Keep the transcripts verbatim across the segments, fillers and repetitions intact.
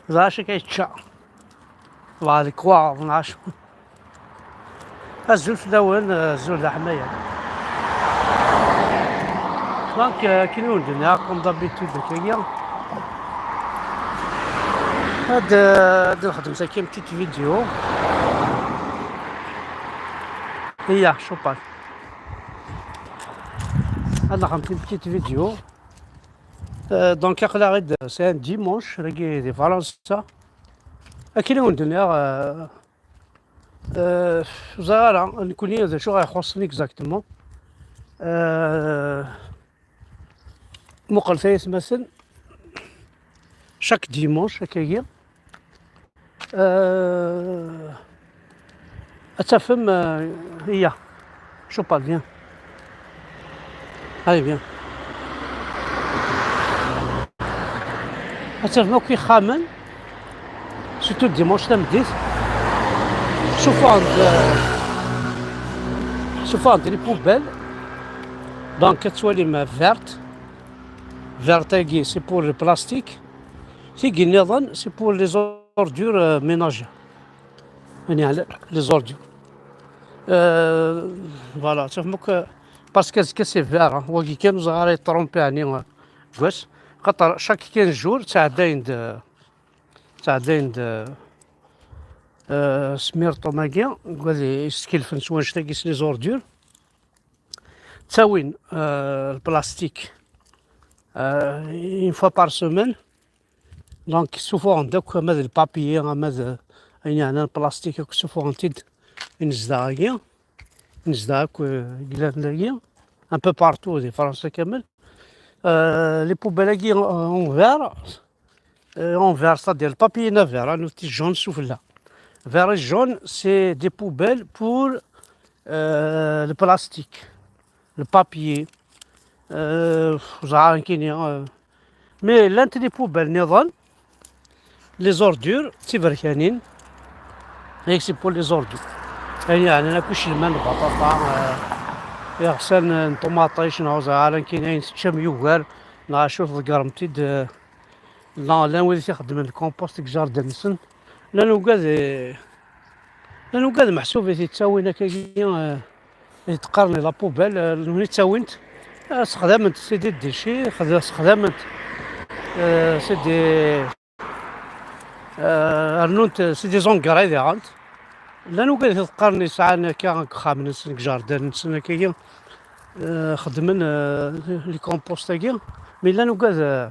D acu akka yečča? Ḍeɛ lekwaɣeḍ neɣ acu? Azul fell-awen, azul d aḥmayan. Donc, euh, akken i wen-d-nniɣ, comme d'habitude, akkagi. Ad, euh, ad nexdem sakkin petite vidéo. Iya, cupal. Ad nexdem une petite vidéo. Euh, donc, aql-aɣ-id, c'est un dimanche, dagi di Fransa. Akken i wen-d-nniɣ, euh, euh, ur ẓriɣ ara, nekkni d acu ɣ-ixuṣṣen exactement. Euh, muqlet ay atmaten, chaque dimanche, akkagi, euh, ad tafem, euh, iya, cupal, viens. Allez, viens. Ad tafem akk ixxamen, surtout dimanche tameddit, ssufɣen-d, ssufɣen-d les poubelles. Donc, ad twalim verte. Verte-agi, c'est pour le plastique. Tigi nniḍen, c'est pour les ordures, euh, ménagères. Yani, les ordures. Euh, voilà, tafem akk, parce que azekka c'est vert, hein. Wagi kan ur ẓriɣ ara yeṭrumpi, yani, euh, gos. Xaṭer chaque quinze jours, ttɛeddayen-d, ttɛeddayen-d, euh, smirṭum-agi, wad yeskelfen s wannect-agi, s les ordures. Ttawin, euh, lplastik, euh, une fois par semaine. Donc, ssufɣen-d akk ama d lpapier, ama d ayen yeɛnan plastik, akk ssufɣen-t-id i nezdeɣ-agi, i nezdeɣ akk, euh, yellan dagi, un peu partout di Fransa kamel. Euh, les poubelles-agi en, en vert, euh, en vert, c'est-à-dire le papier-nni vert, hein, nutni jaune sufella. Vert et jaune, c'est des poubelles pour, euh, le plastique, le papier, euh, ur ẓriɣ ara nekkini, euh, mais llant les poubelles nniḍen, les ordures, d tiberkanin, et c'est pour les ordures. Ayen yeɛnan akk icelman, lbaṭaṭa, euh, iɣsan n ṭumaṭic, neɣ ur ẓriɣ ara nekkini ayen teččam yugar, neɣ acu tḍeggremt-id, euh, llan, llan wid i t-ixeddmen lkumpost deg jardin-nsen. Llan ugad, eh, llan ugad meḥsub i t-ittawin akkagi, eh, i t-qqaren la poubelle, eh, nutni ttawin-t, eh, sexdamen-t, c'est des déchets, xed-, sexdamen-t, eh, c'est des, eh, rnun-t, c'est des engrais diɣen. Llan ugad i t-qqaren yesɛan akka deg uxxam-nsen, deg jardin-nsen akkagi, eh, xeddmen, eh, les compost-agi, mais llan ugad, eh,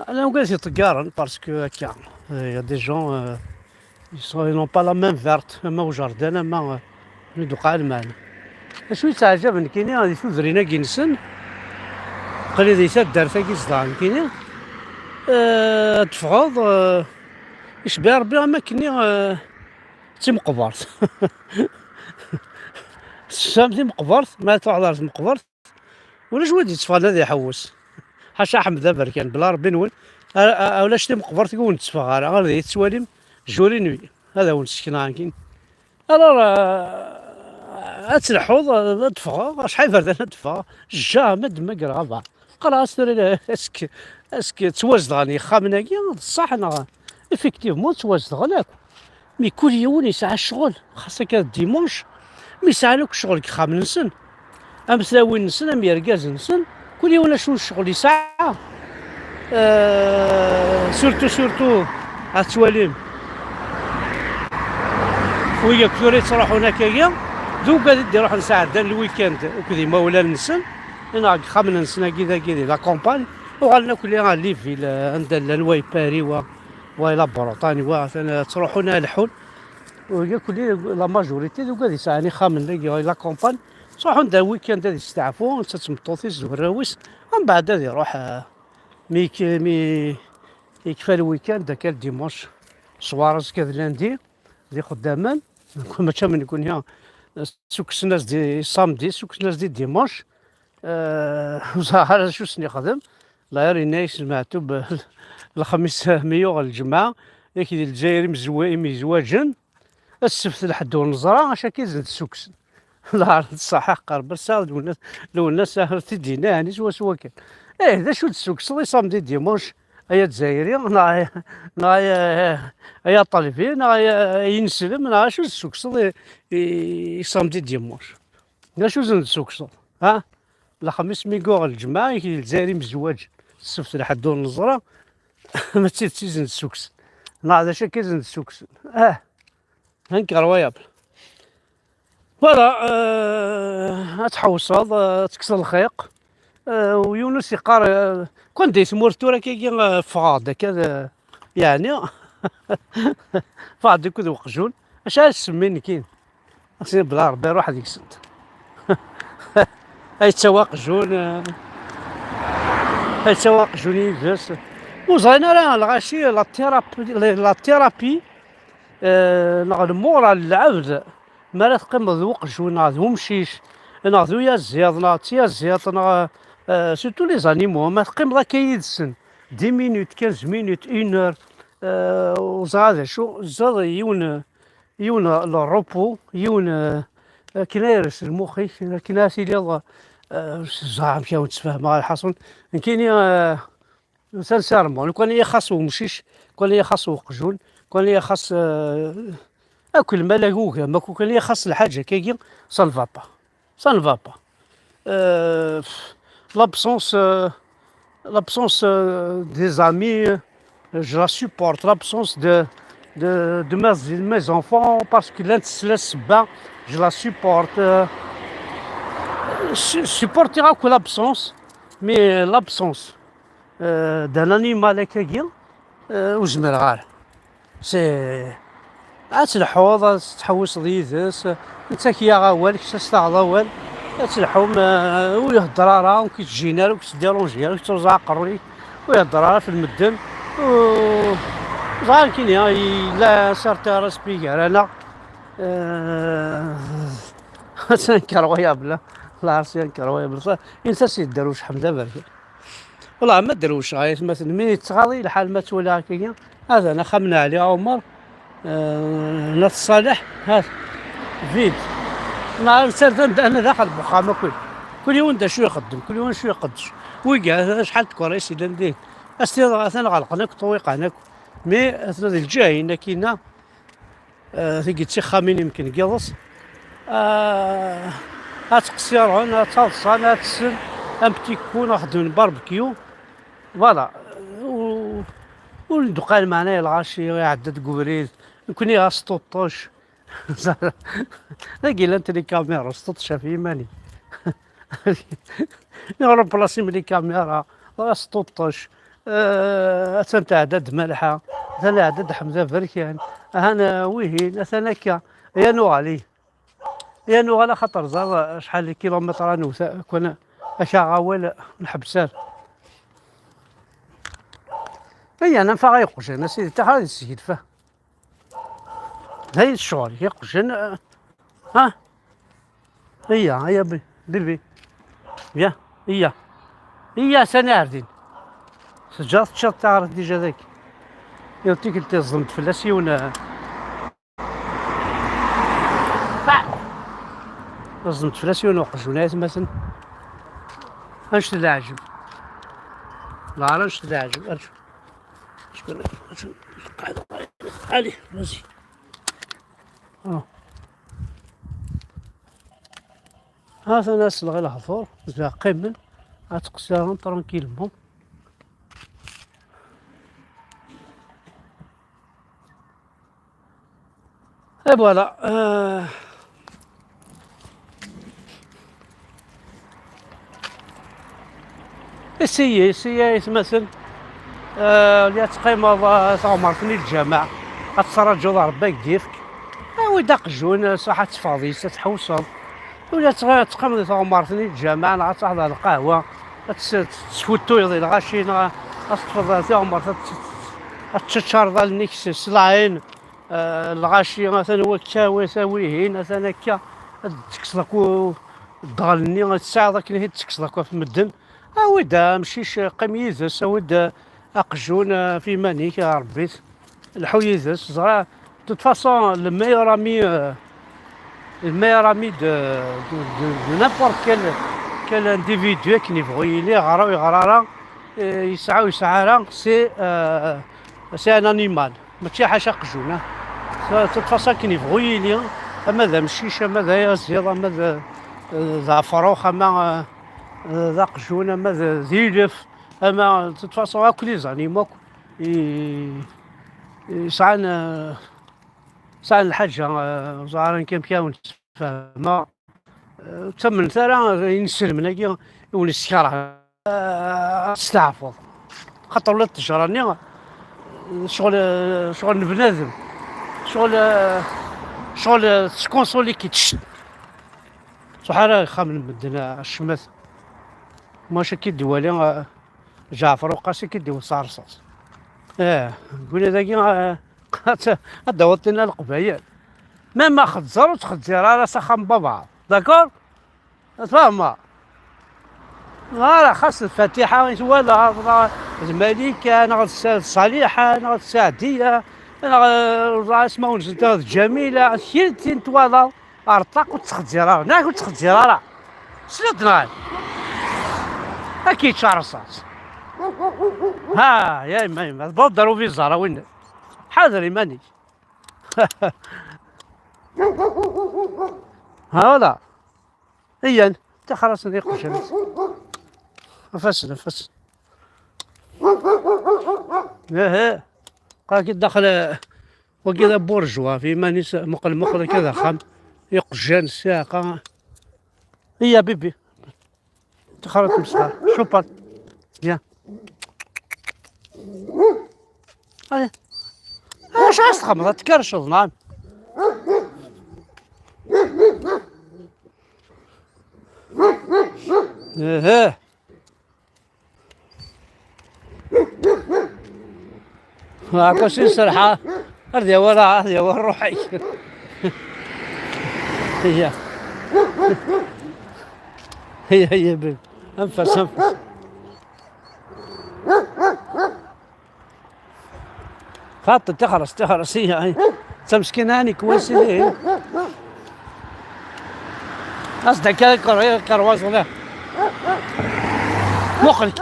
Ala, ugad iṭeggaren, parce que akka, euh, il y a des gens, euh, ils sont, ils n'ont pas la main verte, ama ujardin, ama, euh, mi d-uqeɛ lmal. Acu yettɛajaben nekkini di tudrin-agi-nsen, aql-i di taddart-agi zedɣeɣ nekkini, euh, ad teffɣeḍ, euh, icebbeɛ Rebbi am akkenni, euh, d timeqbert. Tessam timeqbert, ma truḥeḍ ɣer tmeqbert, ulac win d-yetteffɣen ad iḥewwes. Ḥaca Ḥmed Aberkan, bla Rebbi-nwen, a, a, a, ulac timeqbert i wen-d-teffeɣ ara, ar d iyi-tettwalim, juri nwi, ad awen-sekneɣ akin. Alors, euh, ad tleḥḥuḍ, ad d-ffɣeɣ, acḥal iberdan ad d-ffɣeɣ, jamais ad d-mmagreɣ abeɛḍ. Qqareɣ-as tura, est-ce que, est-ce que ttwazedɣen yexxamen-agi, d ṣṣeḥ neɣ? Effectivement, ttwazedɣen akk. Mi kul yiwen yesɛa ccɣel, xas akka d dimanche, mi sɛan akk ccɣel deg yexxamen-nsen, am tlawin-nsen, am yergazen-nsen, kul yiwen acu n ccɣel yesɛa. Euh, surtout, surtout, ad twalim, wigi akk tura yettruḥun akkagi, d ugad i d-iruḥen sɛeddan le week-end akked imawlan-nsen, neɣ deg yexxamen-nsen agi dagi di la campagne, uɣalen akk li, les villes, euh, anda llan wa i Paris, wa, wa i la Bretagne, wa atan, euh, ttruḥun ad leḥḥun. Wigi akk li, la majorité d ugad yesɛan ixxamen dagi i la campagne, ttruḥun da week-end ad isteɛfu, netta d tmeṭṭut-is d warraw-is, mbeɛd ad iruḥ, euh, mi yek-, mi yekfa le week-end, akka le dimanche soir, azekka d lundi, d ixeddamen, mačči am nekkni, ssukksen-as-d i samedi, ssukksen-as-d i dimanche, euh, ur ẓriɣ ara d acu sen-yexdem. D'ailleurs, yenna-yas Meɛtub, lexmis mi yuɣ lǧemɛa, yak di Lezzayer imezwa-, imezwaǧen, ssebt lḥedd ur neẓra acu akka i sen-d-ssukksen. Lɛar d ṣṣaḥ, aqerb ass-a, Lwennas, Lwennas ara t-id-yenna, ɛni swaswa kan. Eh, d acu d-tessukkseḍ i samedi dimanche? ay azzayri, neɣ ay, neɣ ay, ay aṭalbi, neɣ ay, ay ineslem, neɣ acu tessukseḍ i, i, i samedi dimanche? D acu sen-tessukseḍ? Ha? Lexmis mi yuɣ lǧemɛa, i lezzayer imezwaǧen. Ssebt lḥedd ur neẓra, ma d tidet i sen-d-ssukksen. Neɣ d acu akka i sen-d-ssukksen? Ah, incroyable. Voilà, euh, ad tḥewseḍ, euh, ad tekkseḍ lxiq. Euh, u yiwen ur s-yeqqar, euh, kwan di tmurt tura kagi, euh, ffɣeɣ-d akka, euh, yeɛni, ffɣeɣ-d akked uqjun. Acu ara s-semmin nekkini? Asi bla Rebbi ruḥ deg-sent. Ay yettawi aqjun, eh, ay yettawi aqjun yid-s. Ur ẓrin ara lɣaci, la thérapie, la, la thérapie, eh, neɣ lmuṛal n lɛebd, mi ara teqqimeḍ d uqjun neɣ d umcic, neɣ d uyaziḍ, neɣ d tyaziḍt, neɣ, eh, surtout les animaux, ma teqqimeḍ akka yid-sen, dix minutes, quinze minutes, une heure, eh, ur ẓriɣ d acu, tezziḍ yiwen, yiwen le repos, yiwen, eh, akken ad ires lmux-ik, akken ad tiliḍ, eh, ẓer amek ad wen-ttfehmeɣ, lḥaṣun, nekkini, eh, sincèrement, lukan i yi-xas umcic, lukan i yi-xas uqjun, lukan i yi-xas, eh, akk lmal agugam, akk lukan i yi-xas lḥaǧa akkagi, ça ne va pas. Ça ne va pas. Euh, l'absence, euh, l'absence, euh, des amis, euh, je la supporte. L'absence de, de, de mes, mes enfants, parce que l'un de cela, je la supporte. Euh, su-, supporter que l'absence, mais l'absence, euh, d'un animal, euh, ur zmireɣ ara. C'est, ad telḥuḍ, ad tettḥewwiseḍ yid-s, nettak-yaɣ awal, kečč ad s-taɣeḍ awal, ad telḥum, eh, ur ihedder ara, ur k-ittjin ara, ur k-ittdiranji ara, ur k-ittruẓa aqerruy-ik, ur ihedder ara ɣef medden. U-, ẓer nekkini, yella un certain respect gar-aneɣ. Eh, c'est incroyable, hein. Là, c'est incroyable. Ça, insa s-yedder uceḥḥem d aberkan. Wellah ma drewceɣ ay atmaten, mi yettɣaḍ-iyi lḥal ma ttwaliɣ akkagi, atan axxam n Ɛli Ɛumar, eh, n At Ṣaleḥ, hat, vide. Neɣ netta d anda, ana daxel n wexxam akk. Kul yiwen d acu ixeddem, kul yiwen acu iqeddec. Wigi, atan acḥal n tkeṛṛis yellan din. Ad s-tiniḍ atan ɣelqen akk ṭṭwiqan akk. Mi atan di lǧiha-ina akkinna, Eh, tigi d tixxamin yemken n yiḍes. Eh, ad ttqessiren, ad ttaḍsan, ad tessen, un petit coup, ad xedmen barbecue. Voilà. U-, ur ndeqqal meɛnaya lɣaci iɛedda deg ubrid. Nekkni ɣas ṭuṭṭec. Dagi llant les caméras, ṭuṭṭec ɣef yiman-im. Neɣ remplasim les caméras, ɣas ṭuṭṭec. Eh, atan tɛedda-d Malḥa, atan iɛedda-d Ḥmed Aberkan, ahan, eh, wihin, atan akka. Ya nuɣali. Ya nuɣal axaṭer ẓer acḥal n kilumitṛ ad newt, kwan ad k-aɣeɣ awal, nḥebbes ar. Aya, nafeɣ ay iqjan, a sidi, ttaxer ad yesseglef. D ayen ccɣel, iqjan, eh, ha? Iya, iya, bi-, bébé. Bien, iya. Iya, sani ar din. Teǧǧa teččiḍ taɣrit dija dagi. Yiwet tikkelt teẓdem-d fell-as yiwen, eh, teẓdem-d fell-as yiwen uqjun, ay atmaten. Annect d leɛǧeb. Ɣer annect d leɛǧeb. Allez, vas-y. Ah. Ha-t-an aselɣ i lehdur, da qqimen, ad ttqessiren tranquillement. Et voilà. Euh, Essayez, essayez, ay atmaten. Euh, la teqqimeḍ, euh, taɣmert-nni n lǧameɛ, ad tettṛaǧuḍ Ṛebbi ad k-d-yefk. Awi-d aqjun, euh, ṣaḥ ad teffɣeḍ yis-s, ad tḥewseḍ. Wala ad teqqimeḍ di taɣmert-nni n lǧameɛ, neɣ ad taɣeḍ lqahwa, ad tes-, tesfuttuyeḍ i lɣaci, neɣ ad teṭṭfeḍ tiɣmert, ad tt-, ad teččaṛeḍ allen-ik s, s lɛin. Eh, lɣaci, atan wakka, wata wihin, atan akka. Ad d-tekkseḍ akk ddɣel-nni, ad tesɛiḍ akken i t-id-tekkseḍ akk ɣef medden. Awi-d amcic, qqim yid-s, awi-d aqjun, eh, ɣef yiman-ik, a Ṛebbi-t. Lḥu yid-s, ẓra. De toute façon, le meilleur ami, euh, le meilleur ami de, de, de, de n'importe quel, quel individu, akken yebɣu yili, yeɣra ur yeɣra ara, eh, yesɛa ur yesɛa ara, c'est, euh, c'est un animal. Mačči ḥaca aqjun, ah. De toute façon, akken yebɣu yili, ama d amcic, ama d ayaziḍ, ama d, d afrux, ama, euh, d aqjun, ama d, d ilef, ama, de toute façon, akk les animaux, akk, i, i sɛan, euh, sɛan lḥaǧa, euh, ẓer amek, amek ara wen-sfehmeɣ. Euh, ur ttamnet ara inselmen-agi i wen-iskerhen. Ad testeɛfuḍ. Xaṭer ula d ttejra-nni, ccɣel, ccɣel n bnadem. Ccɣel, ccɣel teskunsuli-k-id. Ttruḥ ara ixxamen n medden, a ccmat. Maca ki d-iwali, a, Ǧaɛfer Uqasi ki d-iwet s rrṣaṣ. Eh, win dagi, a, ad d-tawiḍ tinna Leqbayel. Ma ma xezzer ur ttxezzir ara s axxam n baba. D'accord? Tfehmeḍ? Ara xas Lfatiḥa i twalaḍ, neɣ d Malika, neɣ d Sa-, d Ṣaliḥa, neɣ d Saɛdiya, neɣ, eh, ẓer ismawen-nsent, neɣ d Ǧamila, kra tin twalaḍ, ar ṭṭaq ur ttxezzir ara, neɣ ur ttxezzir ara. Sliḍ neɣ? Ad k-yečč rrṣaṣ. Ha, ya yemma, yemma, tewweḍ-d ar ubiẓar, a win. Ḥader iman-ik. Ha, voilà. Iyan, tixraṣ n iqjan. Afasen, afasen. Ehe. Qaki daxel, wagi d aburjwa, fi iman-is, muqel, muqel akka d axxam. Iqjan, ssiɛqa. Iya, bibi. Tixraṣ n mesxer. Cupal. Viens. Allez. Acu ara s-txedmeḍ? Ad tkerrceḍ, neɣ? Ehe. Ɛekkusi nserḥa. Ad yawi ara, ad yawi ṛṛuḥ-ik. Iya. Iya, iya, bib. Anef-as, anef-as. Xaṭi, tixres, tixres, iya, iya. D tameskina, ɛni kwayes, ihi. As-d akka, ikerwaẓ, ula. Muqel.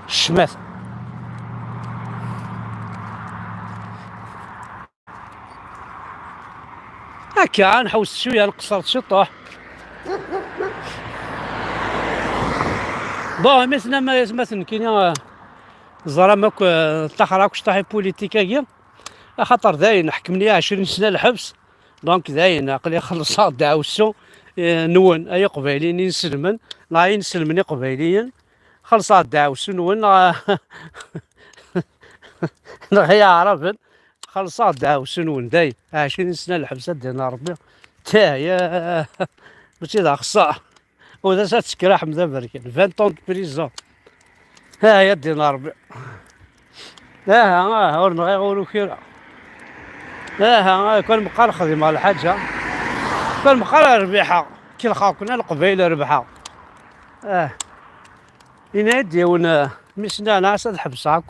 Ccmat. Akka, nḥewwes cwiya, nqeṣṣer ciṭuḥ. Bon, imi tennam, ay atmaten, nekkini, eh, teẓram akk, eh, ṭṭaxer akk cṭaḥ i politique-agi, axaṭer dayen ḥekmen-iyi ɛecrin sna lḥebs, donc dayen aql-i xellṣeɣ ddeɛwessu, eh, nwen, ay Iqbayliyen inselmen, neɣ ay inselmen iqbayliyen, xellṣeɣ ddeɛwessu-nwen, neɣ, neɣ ay Aɛraben, xellṣeɣ ddeɛwessu-nwen, dayen, ɛecrin sna lḥebs, ad d-iniɣ Rebbi. Tah, ya, mačči d axeṣṣar. U d ass ad tekraḥem d aberkan. Vingt ans de prison. Ah, ya ddin Rebbi. Aha, aha, ur nɣiɣ, ur ukireɣ. Aha, aha, kan meqqar xdimeɣ lḥaǧa. Kan meqqar rbiḥeɣ. Kelxeɣ-ken a Leqbayel, rebḥeɣ. Ah. Yenna-yi-d yiwen, eh, mi s-nniɣ nɛas ad ḥebseɣ akk.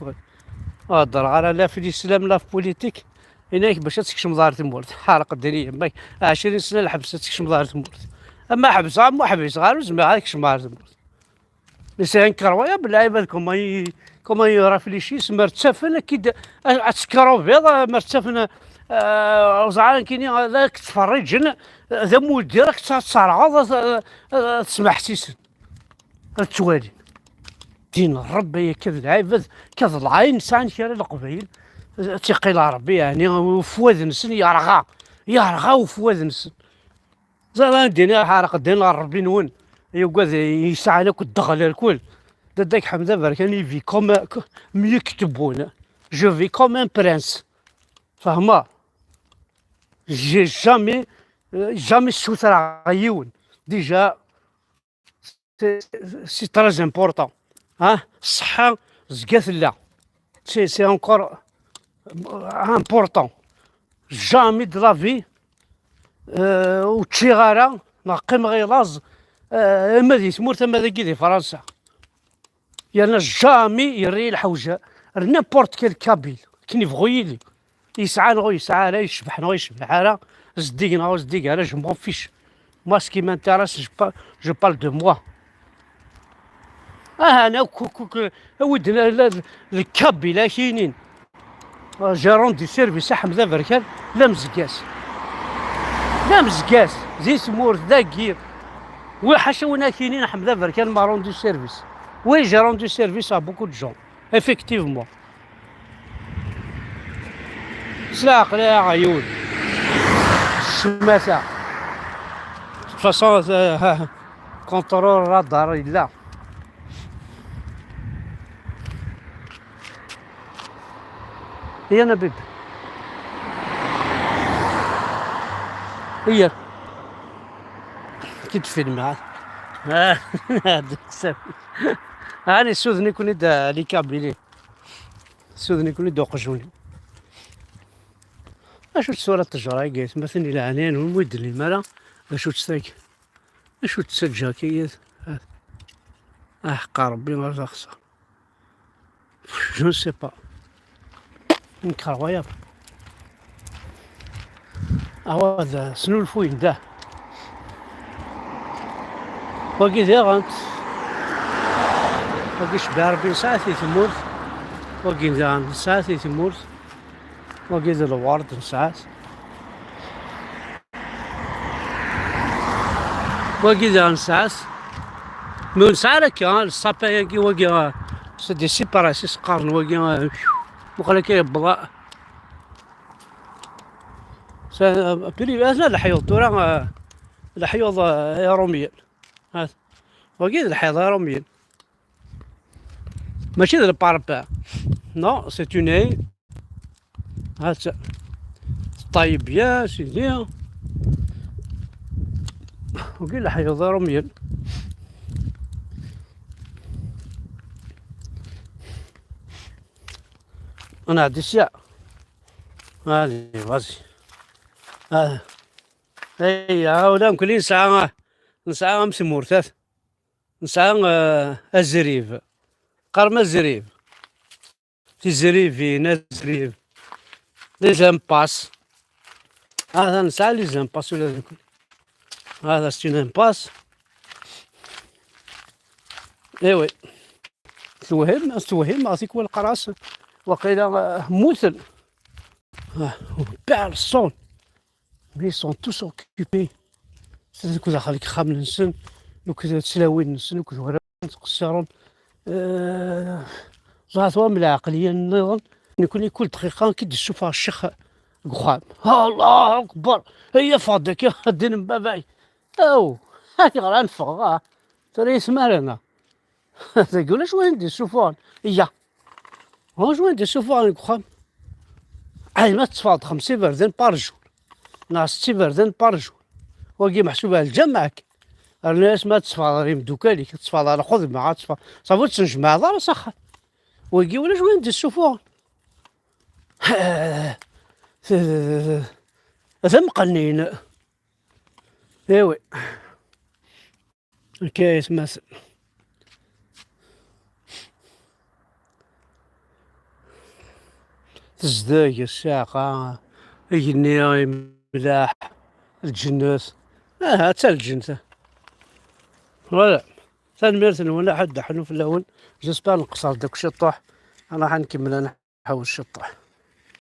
Ur heddreɣ ara la f l'islam la f politique. Yenna-yak bac ad tkecmeḍ ɣer tmurt. Ḥareq ddin i yemma-k. Ɛecrin sna lḥebs ad tkecmeḍ ɣer tmurt. Ama ḥebseɣ, ama ur ḥbiseɣ ara, ur zmireɣ ad kecmeɣ ɣer tmurt. Mais c'est incroyable, lɛibad, comment ils, comment ils réfléchissent, mer ttafen, ad, ad tekrubiḍ, mer ttafen, eh, ẓer nekkini, la k-ttferriǧen, d amuddir, ad k-tt-, ad terɣeḍ, ad, ad, ad tesmeḥsisen. Ad ttwalin. Din Rebbi, akka d lɛibad, akka d lɛayen sɛan kra Leqbayel, ad tiqil Rebbi, yeɛni, ufwad-nsen yerɣa, yerɣa ufwad-nsen. Ẓer ad d-iniɣ ḥareq ddin ɣer Rebbi-nwen, yugad yesɛan akk ddeɣl irkul. Dadda-k Ḥmed Aberkan, il vit comme, mieux que tout le monde. Je vis comme un prince. Fehmeḍ? J'ai jamais, euh, jamais ssutreɣ yiwen. Déjà, c'est, c'est très important. Hein? Ṣṣeḥḥa zga tella. C'est, c'est encore, euh, important. Jamais de la vie, euh, ur ččiɣ ara, neɣ qqimeɣ i laẓ, euh, ama di tmurt, ama dagi di Fransa. Yerna jamais yerra-yi lḥewja ar n'importe quel Kabyle, akken yebɣu yili. Yesɛa neɣ ur yesɛi ara, yecbeḥ neɣ ur yecbeḥ ara, zeddig neɣ ur zeddig ara, je m'en fiche. Moi, ce qui m'intéresse, je pa-, je parle de moi. Aha, na kuk, kuk, awi-d la, la, le câble akinin. Gérant du service, Aḥmed Aberkan, d amezgas. D amezgas, di tmurt, dagi. Wi ḥaca win akinin, Aḥmed Aberkan, marron du service. Oui, gérant du service à beaucoup de gens, effectivement. S leɛqel ay aɣyul. Ccmata. De toute façon, euh, contrôle radar yella. Iya, Nabib. Iya. Ki tfilm, ha? Ah, deg-sen. Ɛni ssuden-iken-id, ah, les câbles. Ssuden-iken-id uqjun-iw. Acu-tt tura ttejra-agi, atmaten ileɛnayen, ur d-tellim ara? Acu-tt tagi? Acu-tt taǧak-agi? Ah, ḥeqqa Rebbi ar d axṣar. Je ne sais pas. Incroyable. Awa d snulfuyen da. Wagi diɣen. Wagi cebbaɛ Rebbi nesɛa-t i tmurt. Wagi diɣen nesɛa-t i tmurt. Wagi d lwerd nesɛa-t. Wagi diɣen nesɛa-t. Ma ur nesɛi ara akka, le sapin-agi, wagi, ah, c'est des cyprès i s-qqaren, wagi, ah, muqel akka yebḍa. Sa-, pri-, atan leḥyuḍ tura, ah, leḥyuḍ, ah, iṛumyen. Hat. Wagi d leḥyuḍ iṛumyen. Mačči d le parpaing. Non, c'est une haie. Hat. Teṭṭayeb bien, sidi. Wagi leḥyuḍ iṛumyen. Ad nɛeddi sya. Allez, vas-y. Ah. Ay, ah, ula nekkni nesɛa, nesɛa am tmurtat. Nesɛa, eh, azrib. Qqarem azrib. Tizribin, azrib. Les impasses. Hada nesɛa les impasses ula d nekkni. Hada c'est une impasse. Eh oui. Tewhem, tewhem, ɣer tikwal qqar-as, waqila, eh, mmuten. Ah, personne. Mais ils sont tous occupés. Sed deg daxel n yexxamen-nsen, akked tlawin-nsen, akked warraw-nsen ttqeṣṣiren. Eh, ẓrat wa am lɛeqliya nniḍen, nekkni kul dqiqa ad k-id-issufeɣ ccix deg uxxam. Allahu akbar! Ay, ffeɣ-d akka, ddin n baba-k. Aw, ayɣer ad neffeɣ? Ah, tura yesmar-aneɣ. Dagi ulac wayen d-isufuɣen. Iya. Ulac wayen d-isufuɣen deg uxxam. Ay, ma tetteffɣeḍ xemsa iberdan par jour, neɣ setta iberdan par jour, wagi meḥsub ar lǧameɛ-k. Rnu-as ma ad teffɣeḍ ɣer imeddukal-ik, ad teffɣeḍ ɣer lxedma, ad teffɣeḍ. Ṣafi ur tettnejmaɛeḍ ara s axxam. Wagi ulac wayen d-isufuɣen. D amqennin. Eh oui. Akka ay atmaten. Tezdeg, ssiɛqa, igenni, imlaḥ, lǧennet. Aha, atta lǧennet. Voilà. Tanemmirt-nwen, aḥed ḥnu fell-awen. J'espère nqeṣṣer-d akk ciṭṭuḥ. Nruḥ ad nkemmel ad nḥewwes ciṭṭuḥ.